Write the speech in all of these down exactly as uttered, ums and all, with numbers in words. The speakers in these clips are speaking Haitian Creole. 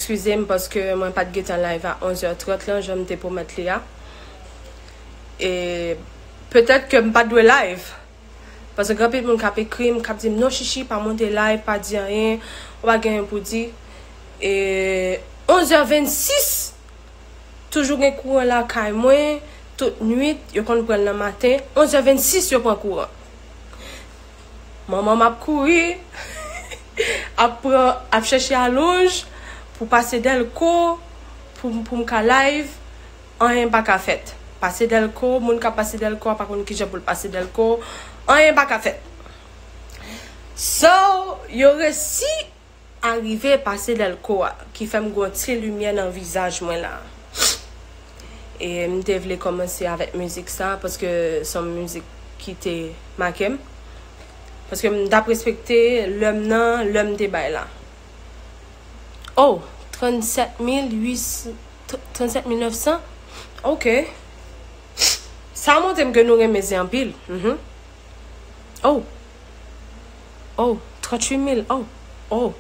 Eskize m paske mwen pa t gentan live a onz è trant lan, jan m te pwomèt li a. E petèt ke m pa t dwe live. Paske gen anpil moun k ap ekri m, k ap di m, "Non, Chichi, pa monte live, pa di anyen, ou pa gen anyen pou di." E onz è vennsis, toujou gen kouran lakay mwen, tout nwit, yo konn pran l nan maten, onz è vennsis yo pran kouran. Manman m ap kouri, ap pran, ap chèche alonj pou pase Dèlko, pou, pou m ka live, anyen pa ka fèt. Pase Dèlko, moun k ap pase Dèlko a pa konn kijan pou l pase Dèlko, anyen pa ka fèt. So, yo resi arive pase Dèlko a, ki fè m gon ti limyè nan vizaj mwen la. E m te vle kòmanse avèk mizik sa, paske se yon mizik ki te make m. Paske m t ap respekte lè m nan, lè m te bay la. Oh, trannsèt mil uit san, trannsèt mil nèf san? Ok. Sa montre m ke nou renmen zen anpil. Mhm. Oh. Oh, tranntuit mil. Oh. Oh.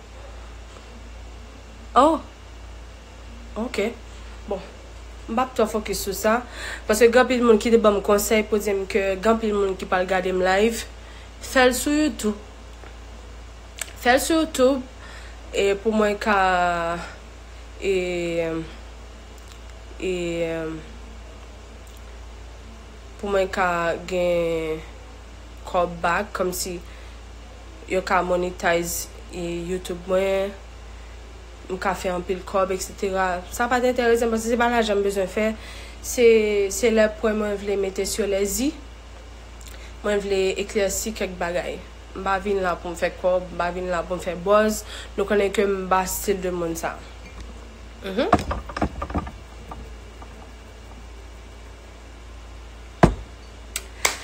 Oh. Ok. Bon. M p ap twò fokis sou sa. Paske gen anpil moun ki te ban m konsèy pou di m ke gen anpil moun ki pral gade m live. Fè l sou YouTube. Fè l sou YouTube. E pou mwen ka e, e pou mwen ka gen kòb back, kòmsi yo ka monetize e, YouTube mwen, m ka fè anpil kòb, et cetera. Sa pa t enterese m, paske se pa lajan m bezwen fè. Se, se lè pwen mwen vle mete sou lèzi. Mwen vle eklèsi kèk bagay. M pa vin la pou m fè kòb, m pa vin la pou m fè buzz. Nou konnen ke m pa stil de moun sa. Mhm.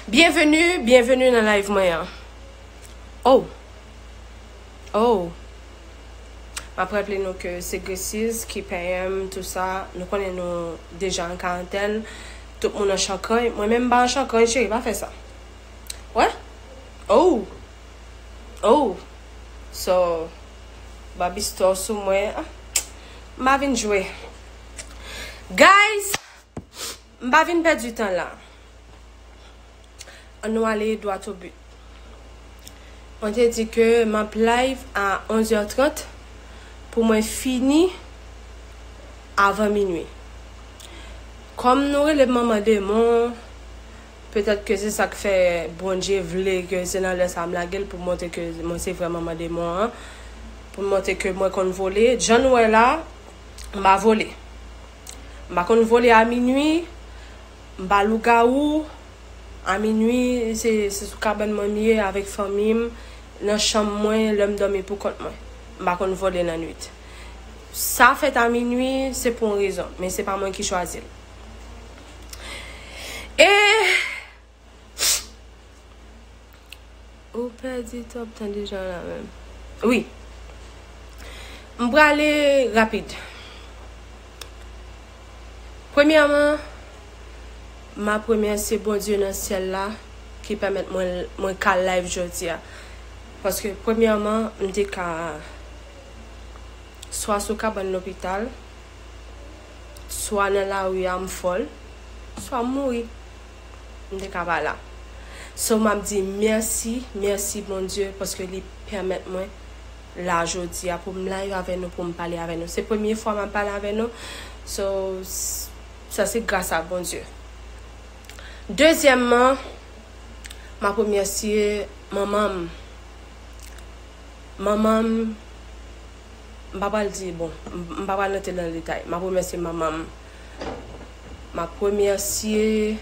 Byenveni, byenveni nan live mwen an. Oh. Oh. M ap raple nou ke se Gracies ki peye m, tou sa. Nou konnen nou deja an karantèn. Tout moun an chankany. Mwen menm m pa an chankany, cheri, pa fè sa. Wè? Oh. Oh. So, Barbie Store sou mwen. Ah, m pa vin jwe. Guys, m pa vin pèdi tan la. Ann nou ale dwat o but. Mwen te di ke m ap live a onz è trant pou mwen fini avan minui. Kòm nou rele m manman demon, petèt ke se sa k fè Bondye vle ke se nan lè sa a m lage l pou montre ke mwen se vrè manman demon an. Pou montre ke mwen konn vole. Jan nou wè la, m pa vole. M pa konn vole a minui, m pa lougawou. A minui, se, se sou kabann mwen m ye avèk fanmi m, nan chanm mwen, lè m dòmi pou kont mwen. M pa konn vole nan nwit. Sa fèt a minui, se pou yon rezon, men se pa mwen ki chwazi l. E Ou pèdi twòp tan deja la menm. Wi. M prale rapid. Premyèman, m ap remèsye Bondye nan syèl la ki pèmèt mwen, mwen ka live jodi a. Paske premyèman, m te ka swa sou kabann lopital, swa nan lari a m fòl, swa m mouri. M te ka pa la. So, m ap di mèsi, mèsi Bondye, paske li pèmèt mwen la jodi a pou m live avè nou, pou m pale avè nou. Se premye fwa m ap pale avè nou. So, s-, sa se gras a Bondye. Dezyèmman, m ap remèsye manman m. Manman m, m pa pral di, bon, m, m pa pral rantre nan detay. M ap remèsye manman m. M ap remèsye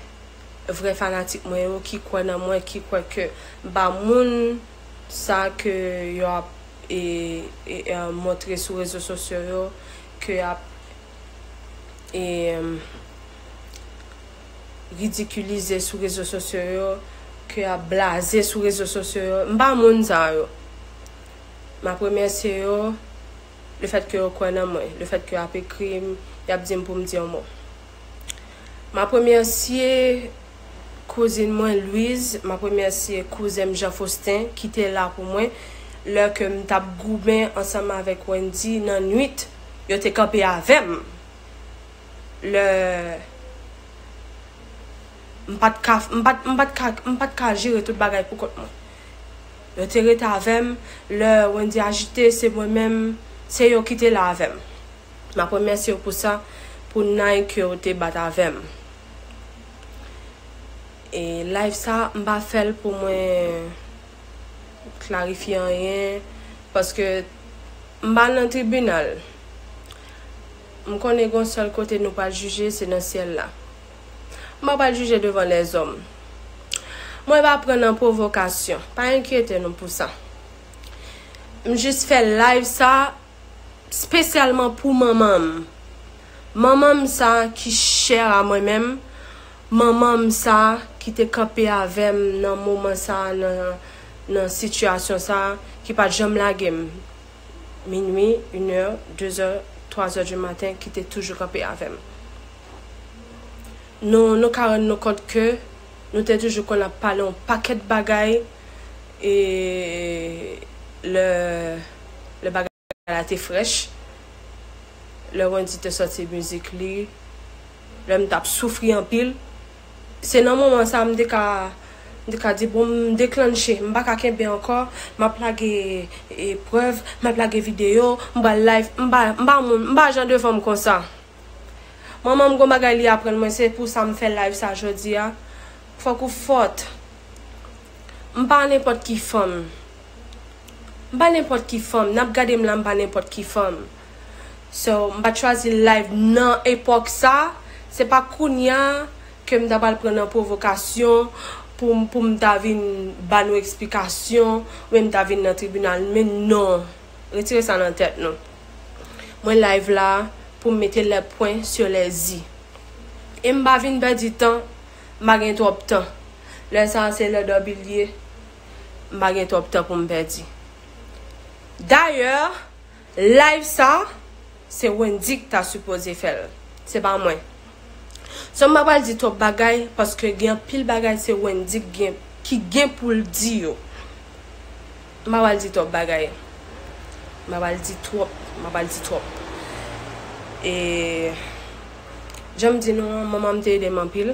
vrè fanatik mwen yo ki kwè nan mwen, ki kwè ke m pa moun sa ke yo ap, e, e, e, montre sou rezo sosyo yo, ke y ap, e, ridikilize sou rezo sosyo yo, ke y ap blaze sou rezo sosyo yo. M pa moun sa yo. M ap remèsye yo, lefètke yo kwè nan mwen, lefètke y ap ekri m, y ap di m pou m di yon mo. M ap remèsye kouzin mwen, Louise, m ap remèsye kouzen m, Jean Faustin, ki te la pou mwen, lè ke m t ap goumen ansanm avèk Wendy nan nwit. Yo te kanpe avè m lè m pa t ka, m pa t, m pa t ka, m pa t ka jere tout bagay pou kont mwen. Yo te rete avè m lè Wendy ajite, se mwen menm, se yo ki te la avè m. M ap remèsye yo pou sa, pou nay ke yo te bat avè m. E live sa, m pa fè l pou mwen klarifye anyen, paske m pa nan tribinal. M konnen gon sèl kote nou pral jije, se nan syèl la. M pa pral jije devan lèzòm. Mwen pa pran nan pwovokasyon. Pa enkyete nou pou sa. M jis fè live sa espesyalman pou manman m. Manman m sa ki chè a mwen menm, manman m sa ki te kanpe avè m nan moman sa, nan, nan sitiyasyon sa, ki pa t janm lage m. Minui, inè, dezè, twazè di maten, ki te toujou kanpe avè m. Nou, nou ka rann nou kont ke nou te toujou konn ap pale yon pakèt bagay, e lè, lè bagay la te frèch, lè Wendy te sòti mizik li, lè m t ap soufri anpil, se nan moman sa m te ka, m te ka di, bon, m deklanche, m pa ka kenbe ankò, m ap lage, e, prèv, m ap lage videyo, m pral live, m pa, m pa moun, m pa jan de fanm konsa. Manman m gon bagay li aprann mwen, se pou sa m fè live sa jodi a. Fòk ou fòt. M pa nenpòt ki fanm. M pa nenpòt ki fanm. N ap gade m la, m pa nenpòt ki fanm. So, m pa t chwazi live nan epòk sa. Se pa kounye a ke m ta pral pran nan pwovokasyon pou m, pou m ta vin ba nou eksplikasyon, oubyen m ta vin nan tribinal. Men non. Retire sa nan tèt nou. Mwen live la pou m mete les points sur les i. E m pa vin pèdi tan, m pa gen twòp tan. Lè sa a se lè dòmi l ye, m pa gen twòp tan pou m pèdi. Dayè, live sa, se Wendy ki ta sipoze fè l. Se pa mwen. So, m pa pral di twòp bagay, paske gen anpil bagay se Wendy ki gen, ki gen pou l di yo. M pa pral di twòp bagay. M pa pral di twòp, m pa pral di twòp. E, jan m di nou an, manman m te ede m anpil.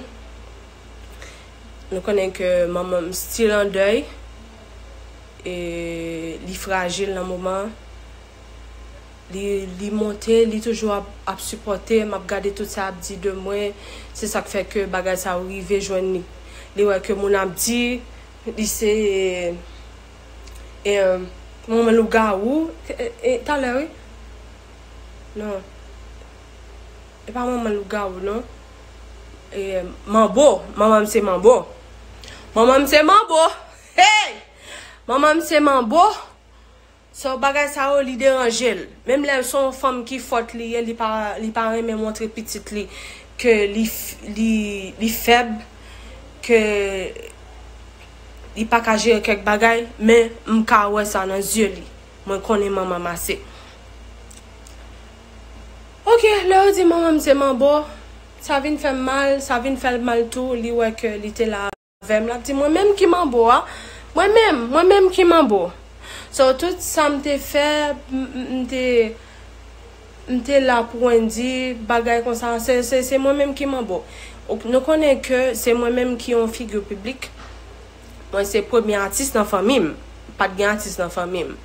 Nou konnen ke manman m still an dèy. E, li frajil nan moman an. Li, li monte, li toujou ap, ap sipòte m, ap gade tout sa ap di de mwen. Se sa k fè ke bagay sa yo rive jwenn li. Li wè ke moun ap di, li se, e, manman lougawou. E, e, talè, wi. Non. E pa manman lougawou, non. E, manbo. Manman m se manbo. Manman m se manbo. Hey! Manman m se manbo. So, bagay sa yo, li deranje l. Menm lè se yon fanm ki fòt li ye, li pa, li pa renmen montre pitit li ke li, f- li, li fèb, ke li pa ka jere kèk bagay, men m ka wè sa nan zye li. Mwen konnen manman m ase. Oke, lè yo di manman m se manbo, sa vin fè m mal, sa vin fè l mal tou, li wè ke li te la avè m, l ap di mwen menm ki manbo a, mwen menm, mwen menm ki manbo. So, tout sa m te fè, m, m, m te, m te la pou Wendy, bagay konsa, se, se, se mwen menm ki manbo. Ok, nou konnen ke se mwen menm ki yon figi piblik. Mwen se premye atis nan fanmi m. Pa t gen atis nan fanmi m.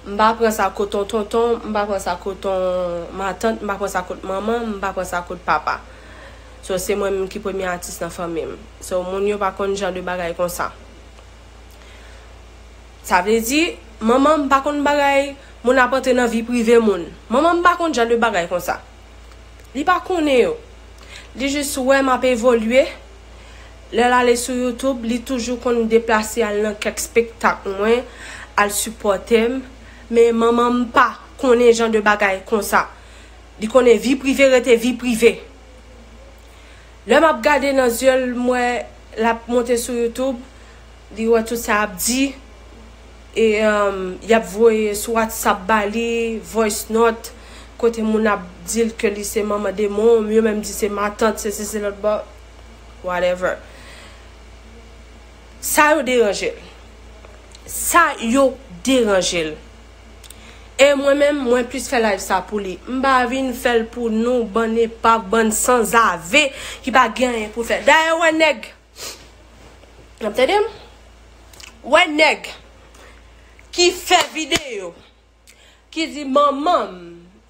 M pa pran sa koton tonton, m pa pran sa koton matant, m pa pran sa kot manman, m pa pran sa kot papa. So, se mwen menm ki premye atis nan fanmi m. So, moun yo pa konn jan de bagay konsa. Sa vle di, manman m pa konn bagay, moun ap antre nan vi prive moun. Manman m pa konn jan de bagay konsa. Li pa konnen yo. Li jis wè m ap evolye. Lè l ale sou YouTube, li toujou konn deplase al nan kèk spektak mwen, al sipòte m. Men manman m pa konnen jan de bagay konsa. Li konnen vi prive rete vi prive. Lè m ap gade nan zye l, m wè l ap monte sou YouTube, li wè tout sa ap di, e, um, y ap voye sou WhatsApp ba li, voice note, kote moun ap di l ke li se manman demon, yo menm di se matant, se, se, se lòt bò, whatever. Sa yo deranje l. Sa yo deranje l. E mwen menm, mwen plis fè live sa pou li. M pa vin fè l pou nou, bann epav, bann sanzave ki pa gen anyen pou fè. Dayè, wè nèg, n ap tande m? Wè nèg ki fè videyo, ki di manman m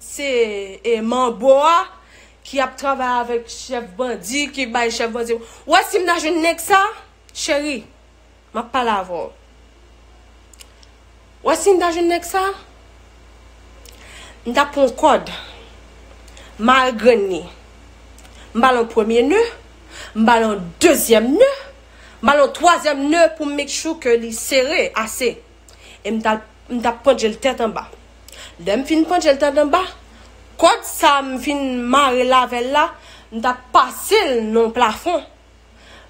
se e manbo a ki ap travay avèk chèf bandi, ki bay chèf bandi. Wè si m ta jwenn nèg sa, cheri, m ap pale avè w. Wè si m ta jwenn nèg sa, m ta pran kòd, mare grenn li. M ba l yon premye ne, m ba l yon dezyèm ne, m ba l yon twazyèm ne pou m make sure ke li sere ase. E m ta, m ta pandje l tèt anba. Lè m fin pandje l tèt anba, kòd sa m fin mare l avè l la, m ta pase l nan plafon.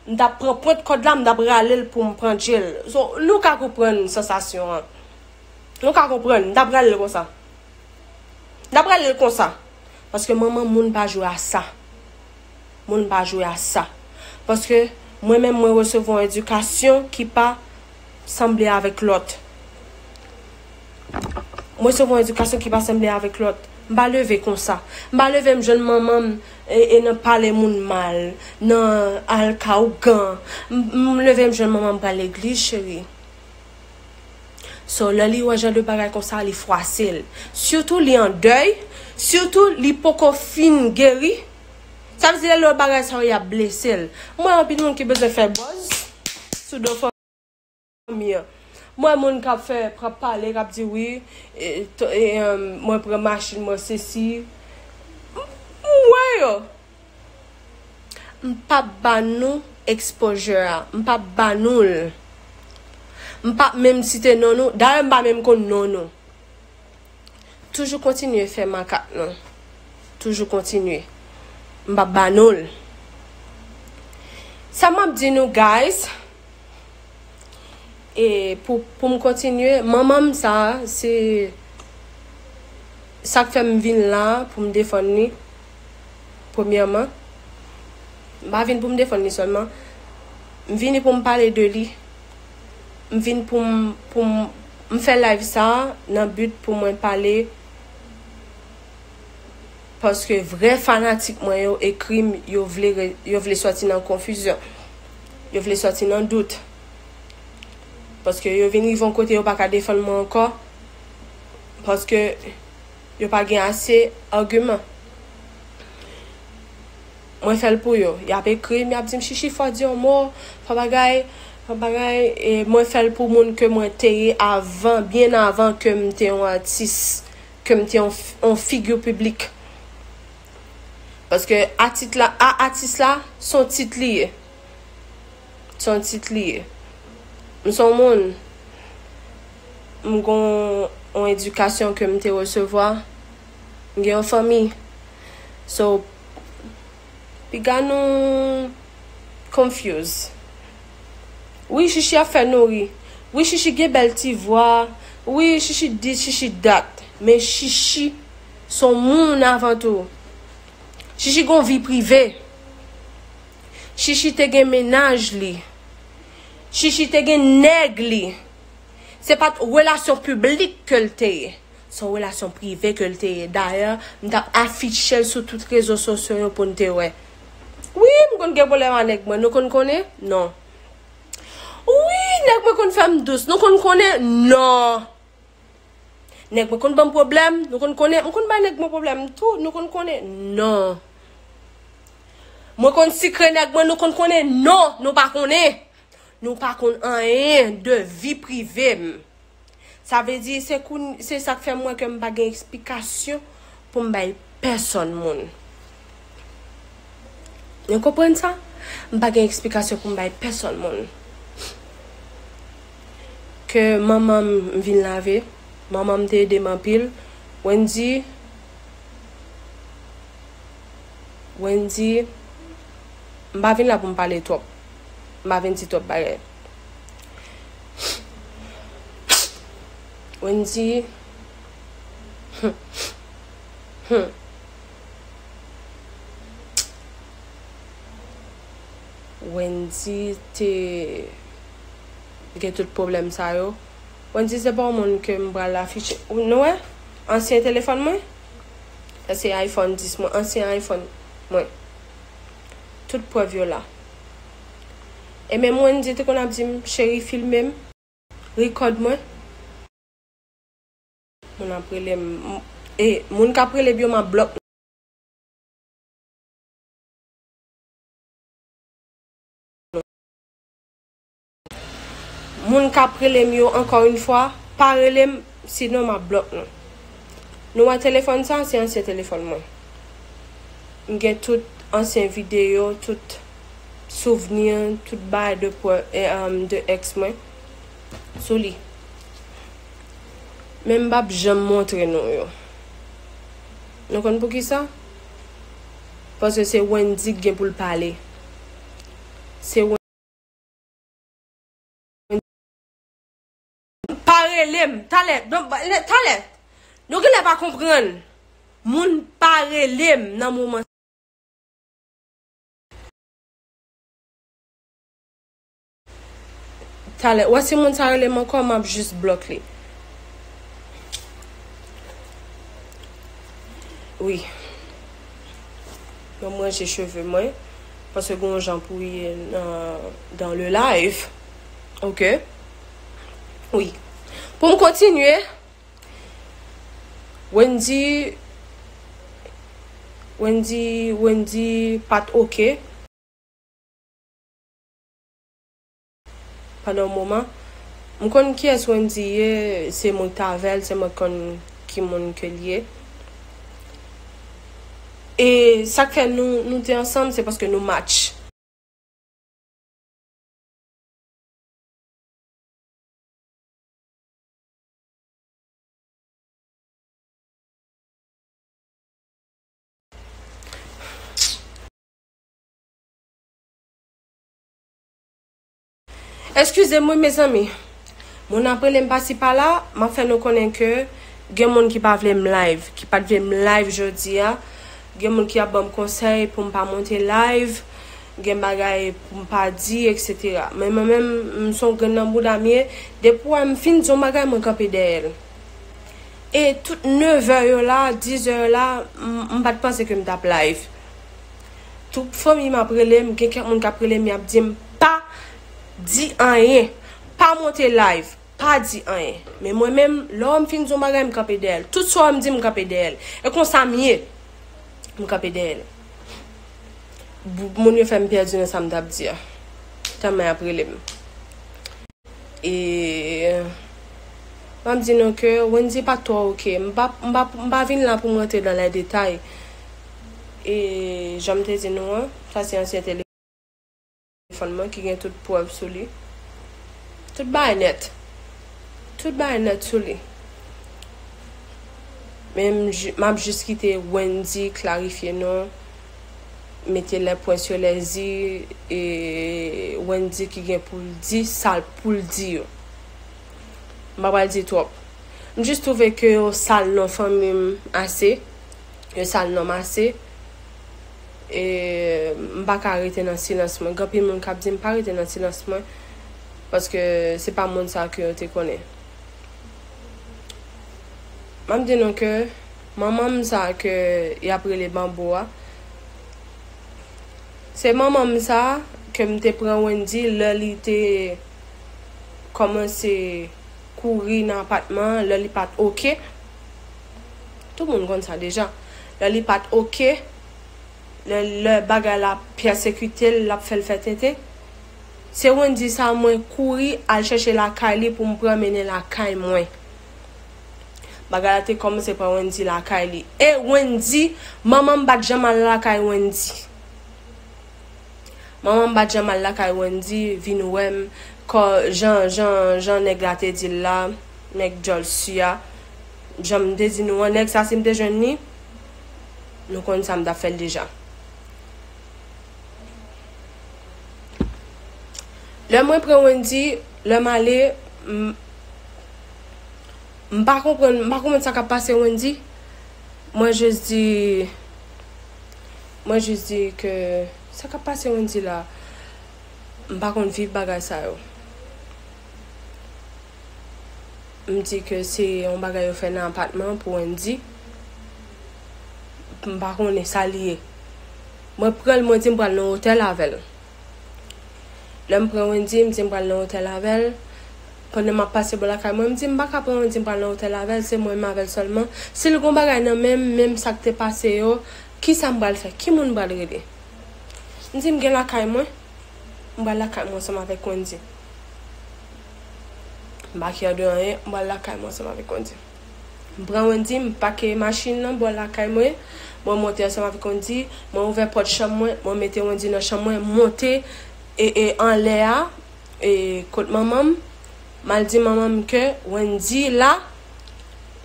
M t ap pran pwent kòd la, m t ap rale l pou m pandje l. So, nou ka konprann sansasyon an. Nou ka konprann, m t ap rale l konsa. M t ap rale l konsa. Paske manman moun pa jwe a sa. Moun pa jwe a sa. Paske mwen menm, mwen resevwa yon edikasyon ki pa sanble avèk lòt. Mwen resevwa yon edikasyon ki pa sanble avèk lòt. M pa leve konsa. M pa leve m jwenn manman m e, e nan pale moun mal, nan al ka ougan. M, m leve m jwenn manman m pral legliz, cheri. So, lè li wè jan de bagay konsa, li fwase l. Sitou li an dèy, sitou li poko fin geri. Sa vle di lè lòt bagay sa yo y ap blese l. M wè anpil moun ki bezwen fè buzz sou do fanmi an. M wè moun k ap fè, k ap pale, k ap di wi, e, to- e, em, mwen pran machin, mwen sesi. M, m wè yo. M p ap ba nou exposure a. M p ap ba nou l. M p ap menm site non nou. Dayè, m pa menm konn non nou. Toujou kontinye fè makak nou. Toujou kontinye. M p ap ba nou l. Sa m ap di nou, guys, e pou, pou m kontinye, manman m sa, se sa k fè m vin la pou m defann li, premyèman. M pa vin pou m defann li sèlman. M vini pou m pale de li. M vin pou m, pou m, m fè live sa nan but pou mwen pale. Paske vrè fanatik mwen yo ekri m, yo vle re- yo vle sòti nan konfizyon. Yo vle sòti nan dout. Paske yo vin rive yon kote yo pa ka defann mwen ankò. Paske yo pa gen ase agiman. Mwen fè l pou yo. Y ap ekri m, y ap di m, "Chichi, fò di yon mo, fò bagay, fò bagay." E mwen fè l pou moun ke mwen te ye avan, byen avan ke m te yon atis, ke m te yon, yon figi piblik. Paske atit la, a, atis la, se yon tit li ye. Se yon tit li ye. M se yon moun, m gon yon edikasyon ke m te resevwa. M gen yon fanmi. So, piga nou confuse. Wi, Chichi ap fè nou ri. Wi, Chichi gen bèl ti vwa. Wi, Chichi dis, Chichi dat. Men Chichi se yon moun avan tou. Chichi gon vi prive. Chichi te gen mennaj li. Chichi te gen nèg li. Se pa t relasyon piblik ke l te ye. Se yon relasyon prive ke l te ye. Dayè, m t ap afiche l sou tout rezo sosyo yo pou n te wè. Wi, m konn gen pwoblèm a nèg mwen. Nou konn konnen? Non. Wi, nèg mwen konn fè m dous. Nou konn konnen? Non. Nèg mwen konn ban m pwoblèm, nou konn konnen. M konn bay nèg mwen pwoblèm tou, nou konn konnen. Non. Mwen konn sikre nèg mwen, nou konn konnen. Non, nou pa konnen. Nou pa konn anyen de vi prive m. Sa vle di, se koun- se sa k fè m wè ke m pa gen eksplikasyon pou m bay pèsonn moun. Nou konprann sa? M pa gen eksplikasyon pou m bay pèsonn moun. Ke manman m vin lave, manman m te ede m anpil. Wendy, Wendy, m pa vin la pou m pale twòp. M pa vin di twòp bagay. Wendy, hmm, hmm. Wendy te gen tout pwoblèm sa yo. Wendy se pa yon moun ke m pral afiche. Ou, nou wè? ansyen telefòn mwen. Sa se iPhone dis mwen, ansyen iPhone mwen. Tout prèv yo la. E menm Wendy te konn ap di m, "Cheri, filme m, record mwen." Moun ap rele m, m- e moun k ap rele m yo, m ap block. Moun k ap rele m yo, ankò yon fwa, pa rele m, sinon m ap block nou. Nou wè telefòn sa, se ansyen telefòn mwen. M gen tout ansyen videyo, tout souvni, tout bagay de, pre- e, um, de ex mwen sou li. Men m p ap janm montre nou yo. Nou konn poukisa? Paske se Wendy ki gen pou l pale. Se Wendy. Pa rele m. Talè. Non, talè. Nou genlè pa konprann. Moun pa rele m nan moman. Talè, w wè si moun sa rele m ankò, m ap jis block li. Wi. Ban m ranje cheve mwen. Paske gen yon jan pou ye nan, dans le live. Ok. Wi. Pou m kontinye, Wendy, Wendy, Wendy pa t ok pandan yon moman. M konn kiyès Wendy ye, se mwen k t avè l, se mwen k konn ki moun ke l ye. E sa k fè nou, nou te ansanm, se paske nou match. Eskize m wi, mezanmi. Moun ap rele m pasi pala, m ap fè nou konnen ke gen moun ki pa vle m live, ki pa t vle m live jodi a. Gen moun ki ap ban m konsèy pou m pa monte live, gen bagay pou m pa di, et cetera. Men mwen menm, m se yon grenn nan bouda m ye. Depi w wè m fin di yon bagay, mwen kanpe dèyè l. E tout nevè yo la, dizè yo la, m, m pa t panse ke m t ap live. Tout fanmi m ap rele m, gen kèk moun k ap rele m, y ap di m, "Pa di anyen, pa monte live, pa di anyen." Men mwen menm, lè w wè m fin di yon bagay, m kanpe dèyè l. Tout sa w wè m di, m kanpe dèyè l. E konsa m ye. M kanpe dèyè l. Bou- Moun yo fè m pèdi nan sa m t ap di a. Tèlman y ap rele m. E m ap di nou ke Wendy pa t twò ok. M pa, m pa, m pa vin la pou m rantre dans les détails. E jan m te di nou an, sa se ansyen telefòn mwen ki gen tout prèv sou li. Tout bagay nèt. Tout bagay nèt sou li. Men m, m ap jis kite Wendy klarifye nou, mete les points sur les i, e Wendy ki gen pou l di sa l pou l di yo. M pa pral di twòp. M jis twouve ke yo sal non fanmi m ase. Yo sal non m ase. E m pa ka rete nan silans mwen. Gen anpil moun k ap di m pa rete nan silans mwen. Paske se pa moun sa ke yo te konnen. M ap di nou ke manman m sa ke y ap rele Banbo a, se manman m sa ke m te pran Wendy lè li te kòmanse kouri nan apatman an, lè li pa t ok. Tout moun konn sa deja. Lè li pa t ok, lè, lè bagay la pèsekite l, l ap fè l fè tenten. Se Wendy sa mwen kouri al chèche lakay li pou m pran mennen lakay mwen. Bagay la te kòmanse pran Wendy lakay li. E Wendy, manman m pa t janm al lakay Wendy. Manman m pa t janm al lakay Wendy, vin wè m, kò, jan, jan, jan nèg la te di l la, nèg djòl si a. Jan m te di nou an, nèg sa, si m te jwenn li, nou konn sa m t ap fè l deja. Lè mwen pran Wendy, lè m ale, m, m pa konprann, m pa konprann sa k ap pase Wendy. Mwen jis di, mwen jis di ke sa k ap pase Wendy la, m pa konn viv bagay sa yo. M di ke se yon bagay yo fè nan apatman pou Wendy. M pa konnen sa li ye. Mwen pran l, mwen di m pral nan otèl avè l. Lè m pran Wendy, m di m pral nan otèl avè l. Pandan m ap pase bò lakay mwen, m di m pa ka pran Wendy, m pral nan otèl avè l, se mwen menm avè l sèlman. Si l gon bagay nan men m, menm sa k te pase yo, kisa m pral fè? Ki moun m pral rele? M di m gen lakay mwen, m pral lakay mwen ansanm avèk Wendy. M pa kè de anyen, m pral lakay mwen ansanm avèk Wendy. M pran Wendy, m pake machin nan bò lakay mwen. Mwen monte ansanm avèk Wendy, mwen ouvè pòt chanm mwen, mwen mete Wendy nan chanm mwen, monte e, e anlè a, e kot manman m. M al di manman m ke Wendy la,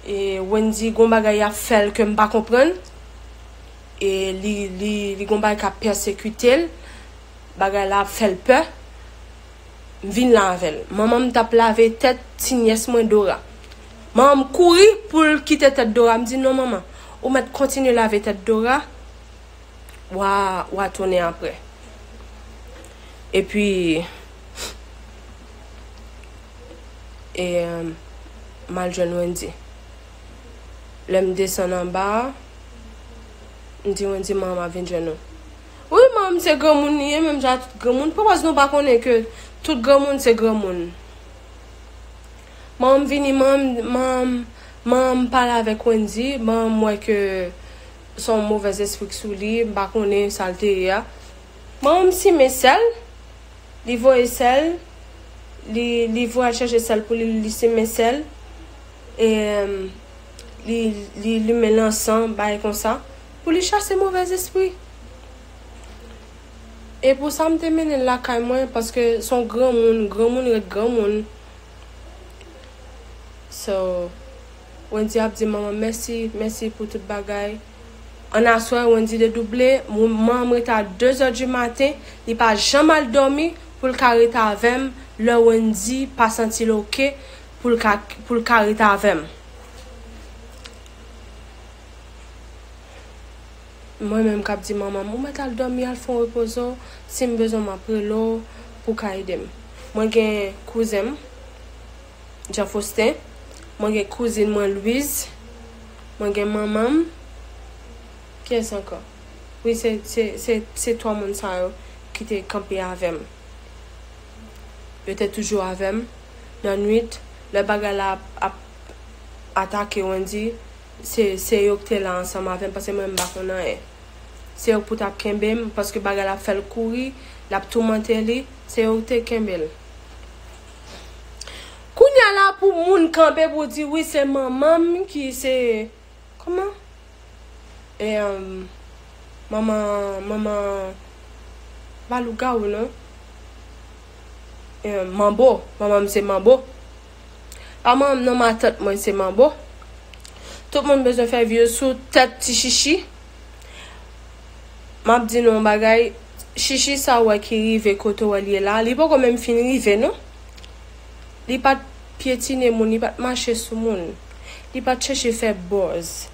e Wendy gon bagay y ap fè l ke m pa konprann. E li, li, li gon bagay k ap pèsekite l. Bagay la ap fè l pè. M vin la avè l. Manman m t ap lave tèt ti nyès mwen Dora. Manman m kouri pou l kite tèt Dora. M di, "Non, manman, ou mèt kontinye lave tèt Dora. W a, w a tounen apre." Epi, e, m al jwenn Wendy. Lè m desann anba a, m di Wendy, "Manman m ap vin jwenn ou." Wi, manman m se granmoun li ye, menm jan ak tout granmoun. Poukwa nou pa konnen ke tout granmoun se granmoun? Manman m vini, manman m, manman m, manman m pale avèk Wendy, manman m wè ke se yon movèz espri k sou li, m pa konnen sa l te ye a. Manman m simen sèl, li voye sèl, li, li voye al chache sèl pou li, li simen sèl, e, li, li limen lansan, bagay konsa, pou li chase movèz espri. E pou sa, m te mennen l lakay mwen, paske se yon granmoun, granmoun ret granmoun. So, Wendy ap di manman m mèsi, mèsi pou tout bagay. Ann aswè, Wendy dedouble, manman m rete a de zè di maten, li pa janm al dòmi pou l ka rete avè m, lè Wendy pa santi l oke, pou l ka, pou l ka rete avè m. Mwen menm k ap di manman m, "Ou mèt al dòmi, al fè yon repoze w, si m bezwen w, m ap rele w pou w ka ede m." Mwen gen kouzen m, Jean Faustin, mwen gen kouzin mwen Louise, mwen gen manman m, kiyès ankò? Wi, se, se, se, se twa moun sa yo ki te kanpe avè m. Yo te toujou avè m nan nwit, lè bagay la ap, ap atake Wendy, se, se yo ki te la ansanm avè m, paske mwen, m pa konn anyen. Se yo ki pou t ap kenbe m, paske bagay la ap fè l kouri, l ap toumante li, se yo ki te kenbe l. Kounye a la, pou moun kanpe pou di, "Wi, se manman m ki se," kòman? E, um, manman, manman, pa lougawou, non. E, manbo, manman m se manbo. Pa manman m non, matant mwen se manbo. Tout moun bezwen fè vi yo sou tèt ti chichi. M ap di nou yon bagay, chichi sa w wè ki rive kote w wè l ye la, li poko menm fin rive, non. Li pa t pyetine moun, li pa t mache sou moun. Li pa t chèche fè buzz.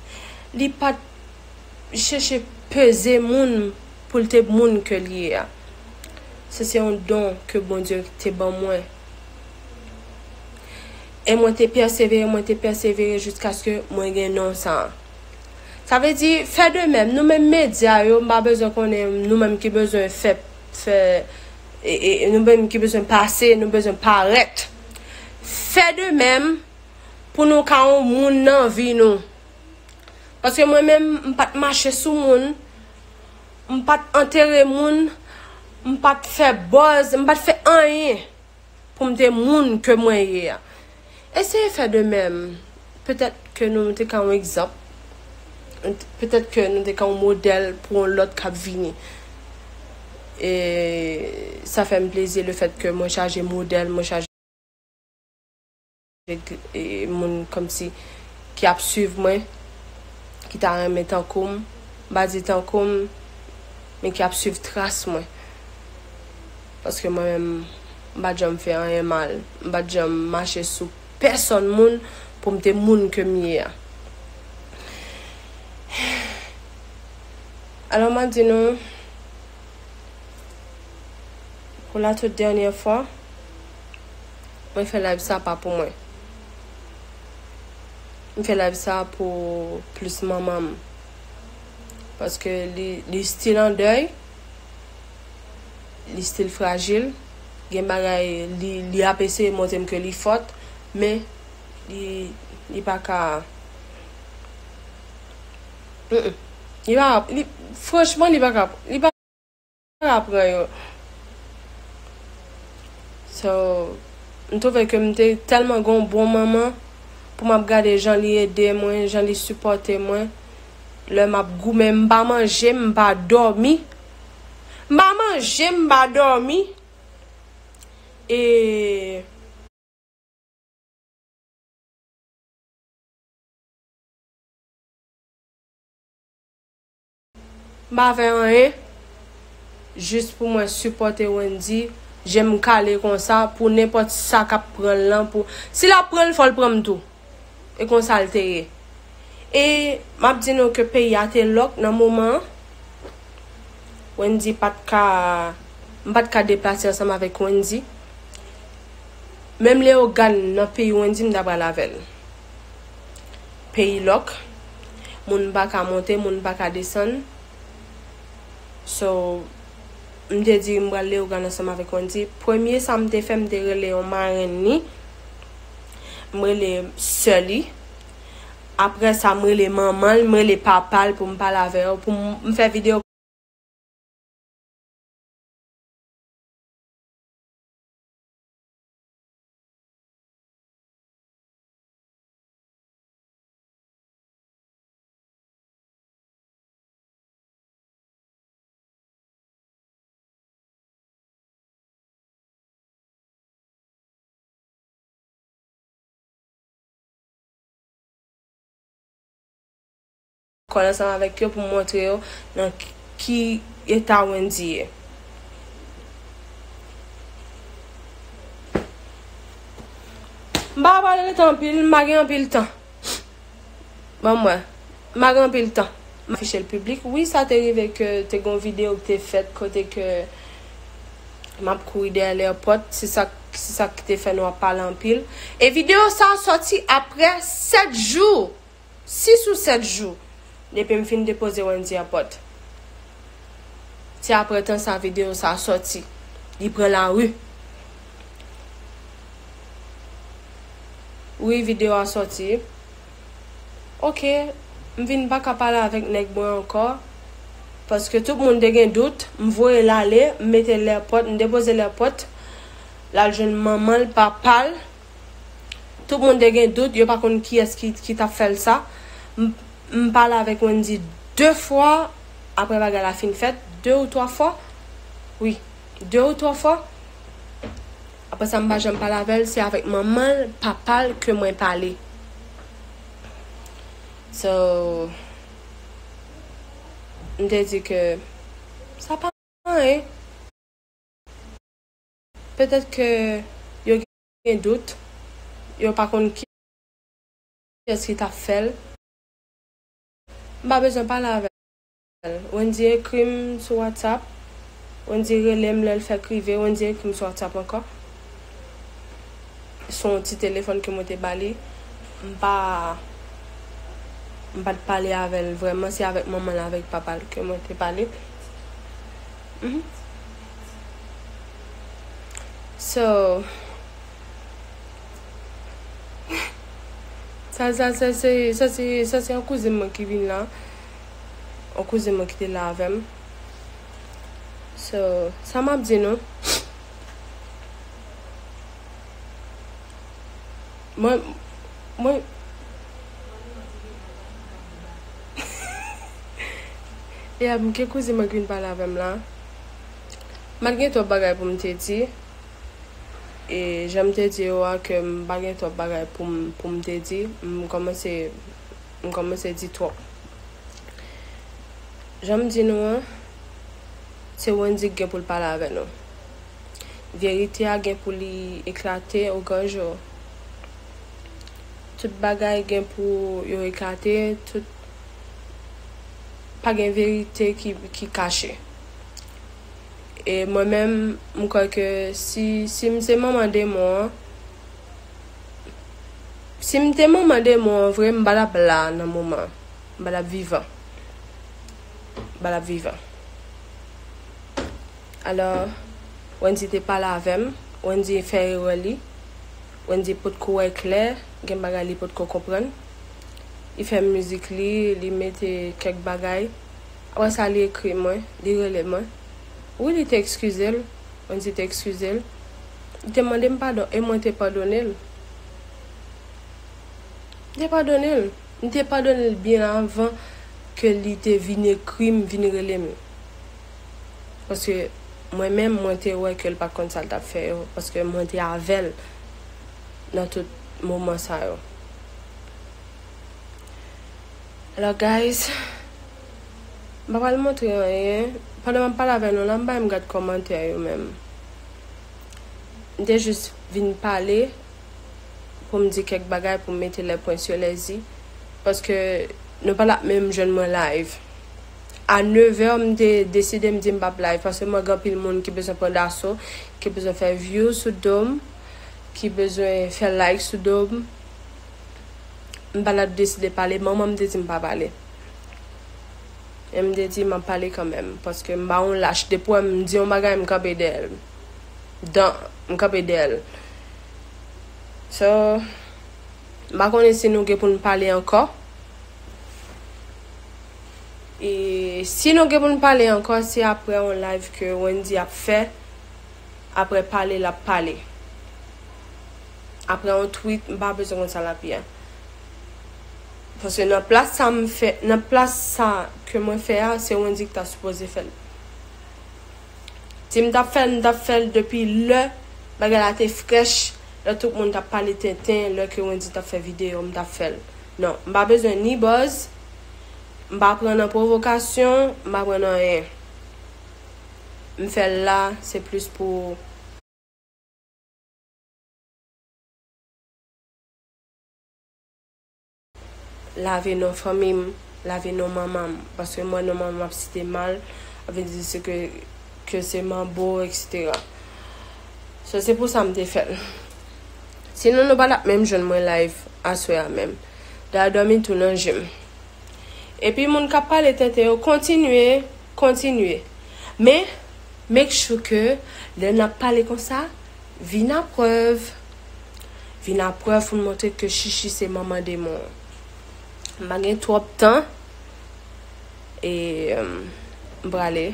Li pa t chèche peze moun pou l te moun ke l ye a. Se, se yon don ke Bondye te ban mwen. E mwen te pèsevere, mwen te pèsevere jiskaske mwen gen non sa a. Sa vle di, fè de menm. Nou menm medya yo, m pa bezwen konnen, nou menm ki bezwen fè, fè, e, e, nou menm ki bezwen pase, nou bezwen parèt. Fè de menm pou nou ka yon moun nan vi nou. Paske mwen menm, m pa t mache sou moun, m pa t antere moun, m pa t fè buzz, m pa t fè anyen pou m te moun ke mwen ye a. Eseye fè de menm. Petèt ke nou te ka yon egzanp. Petèt ke nou te ka yon modèl pou yon lòt k ap vini. E sa fè m plezi lefèt ke mwen chaje modèl, mwen chaje e, moun kòmsi ki ap swiv mwen, ki ta renmen tankou m, m pa di tankou m, men ki ap swiv tras mwen. Paske mwen menm, m pa t janm fè anyen mal. M pa t janm mache sou pèsòn moun pou m te moun ke m ye a. Alò, m ap di nou, pou la tout dènyè fwa, mwen fè live sa pa pou mwen. m fè live sa pou plis manman m. Paske li, li still an dèy, li still frajil. Gen bagay, li, li ap eseye montre m ke li fòt, men li, li pa ka, mm, mm. Li pa, li, franchman, li pa ka, li pa ka pran yo. So, m twouve ke m te tèlman gen yon bon manman pou m ap gade jan li ede mwen, jan li sipòte mwen. Lè m ap goumen, m pa manje, m pa dòmi. M pa manje, m pa dòmi. E m pa fè anyen, jis pou mwen sipòte Wendy, je m kale konsa, pou nenpòt sa k ap pran l lan, pou, si l ap pran l, fò l pran m tou. E konsa l te ye. E m ap di nou ke peyi a te lòk nan moman an. Wendy pa t ka, m pa t ka deplase ansanm avèk Wendy. Menm Leyogàn nan peyi Wendy, m ta pral avè l. Peyi lòk, moun pa ka monte, moun pa ka desann. So, m te di m pral Leyogàn ansanm avèk Wendy. Premye sa m te fè, m te rele yon marenn li. M rele sè li. Apre sa, m rele manman l, m rele papa l pou m pale avè yo, pou m, m fè videyo. Kòl ansanm avèk yo pou m montre yo nan ki eta Wendy ye. M pa pral rete anpil, m pa gen anpil tan. Ban m wè. M pa gen anpil tan. M afiche l piblik. Wi, sa te rive ke te gen yon videyo ki te fèt kote ke m ap kouri dèyè lèpòt. Se sa, se sa ki te fè nou ap pale anpil. E videyo sa a sòti apre sèt jou. Sis ou sèt jou depi m fin depoze Wendy a pòt. Se apre tan sa videyo sa a sòti. Li pran lari. Wi, videyo a sòti. Oke, m vin pa ka pale avèk nèg mwen ankò. Paske tout moun te gen dout. M voye l ale, m mete l lèpòt, m depoze l lèpòt. L al jwenn manman l, papa l. Tout moun te gen dout, yo pa konn kiyès ki, ki t ap fè l sa. M, m pale avèk Wendy de fwa, apre bagay la fin fèt, de ou twa fwa. Wi, de ou twa fwa. Apre sa, m pa janm pale avè l, se avèk manman l, papa l ke mwen pale. So, m te di ke sa pa anyen. Petèt ke yo gen dout, yo pa konn kiyès ki t ap fè l. M pa bezwen pale avè l. Wendy ekri m sou WhatsApp. Wendy rele m lè l fèk rive. Wendy ekri m sou WhatsApp ankò. Se yon ti telefòn ke mwen te ba li. M pa, m pa t pale avè l vrèman. Se avèk manman l, avèk papa l ke mwen te pale. Mhm. So, sa, sa, sa, se, sa, se, sa, se yon kouzin mwen ki vin la. Yon kouzin mwen ki te la avè m. So, sa m ap di nou. Mwen, mwen, yeah, m gen kouzin mwen ki vin pale avè m la. M pa t gen twòp bagay pou m te di. E jan m te di yo a ke m pa gen twòp bagay pou m, pou m te di. M kòmanse, m kòmanse di twòp. Jan m di nou an, se Wendy ki gen pou l pale avè nou. Verite a gen pou li eklate oganje w. Tout bagay gen pou yo eklate, tout, pa gen verite ki, ki kache. E mwen menm, m kwè ke si, si m se manman demon an, Si m te manman demon an vre, m pa t ap la nan moman an. M pa t ap vivan. M pa t ap vivan. Alò, Wendy te pale avè m. Wendy fè erè li. Wendy potko wè klè. Gen bagay li potko konprann. Li fè mizik li, li mete kèk bagay. Apre sa, li ekri mwen, li rele mwen. Wi, li te eskize l. Wendy te eskize l. Li te mande m padon e mwen te padone l. M te padone l. M te padone l byen avan ke li te vin ekri m, vin rele m. Paske mwen menm, mwen te wè ke l pa t konn sa l t ap fè yo. Paske mwen te avè l nan tout moman sa yo. Alò, guys, m pa pral montre anyen. Pandan m ap pale avè nou la, m pa menm gad kòmantè yo menm. M te jis vin pale pou m di kèk bagay, pou m mete les points sur les i. Paske nou pa t ap menm jwenn mwen live. A nevè, m te deside, m di m p ap live. Paske mwen gen anpil moun ki bezwen pran daso, ki bezwen fè view sou do m, ki bezwen fè like sou do m. M pa t ap deside pale, manman m te di m pa pale. E m te di m ap pale kanmenm, paske m pa yon lach. Depi w wè m di yon bagay, m kanpe dèyè l. Dan, m kanpe dèyè l. So, m pa konnen si nou gen pou n pale ankò. E si nou gen pou n pale ankò, se apre yon live ke Wendy ap fè. Apre pale, l ap pale. Apre yon tweet, m pa bezwen konn sa l ap ye a. Paske nan plas sa m fè, nan plas sa ke mwen fè a, se Wendy ki ta sipoze fè l. Si m t ap fè l, m t ap fè l depi lè bagay la te frèch, lè tout moun t ap pale tenten, lè ke Wendy t ap fè videyo, m t ap fè l. Non, m pa bezwen ni buzz, m pa pran nan pwovokasyon, m pa pran nan anyen. M fè l la, se plis pou lave non fanmi m, lave non manman m. Paske mwen, non manman m ap site mal, ap vin di se ke, ke se manbo, et cetera. So, se pou sa m te fè l. Sinon, nou pa t ap menm jwenn mwen live aswè a menm. Dayè, dòmi tou nan je m. Epi moun k ap pale tenten yo, kontinye, kontinye. Men, make sure ke lè n ap pale konsa, vin a prèv. Vin a prèv pou n montre ke Chichi se manman demon an. M pa gen twòp tan. E, em, m prale.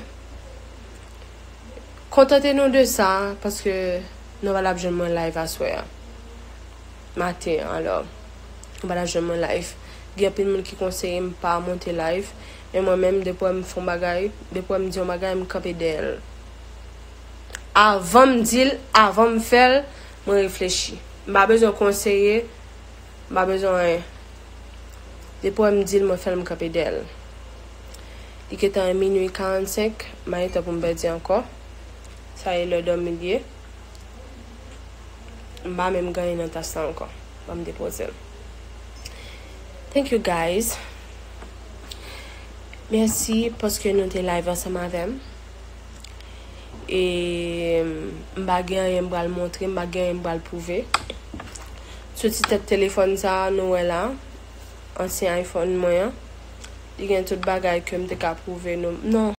Kontante nou de sa, paske nou pa t ap jwenn mwen live aswè a. Maten an, alò, nou pa t ap jwenn mwen live. Gen anpil moun ki konseye m pa monte live, men mwen menm, depi m fè yon bagay, depi m di yon bagay, m kanpe dèyè l. Avan m di l, avan m fè l, mwen reflechi. M pa bezwen konseye, m pa bezwen anyen. Depi m di l, mwen fè l, m kanpe dèyè l. Li gentan minui karannsenk, m pa gen tan pou m pèdi ankò. Sa e lè dòmi l ye. M pa menm gen anyen nan tas la ankò. Ban m depoze l. Thank you, guys. Mèsi paske nou te live ansanm avè m. E m pa gen anyen m pral montre, m pa gen anyen m pral pwouve. Sou ti tèt telefòn sa a, nou wè la, ansyen iPhone mwen an. Li gen tout bagay ke m te ka pwouve nou. Non,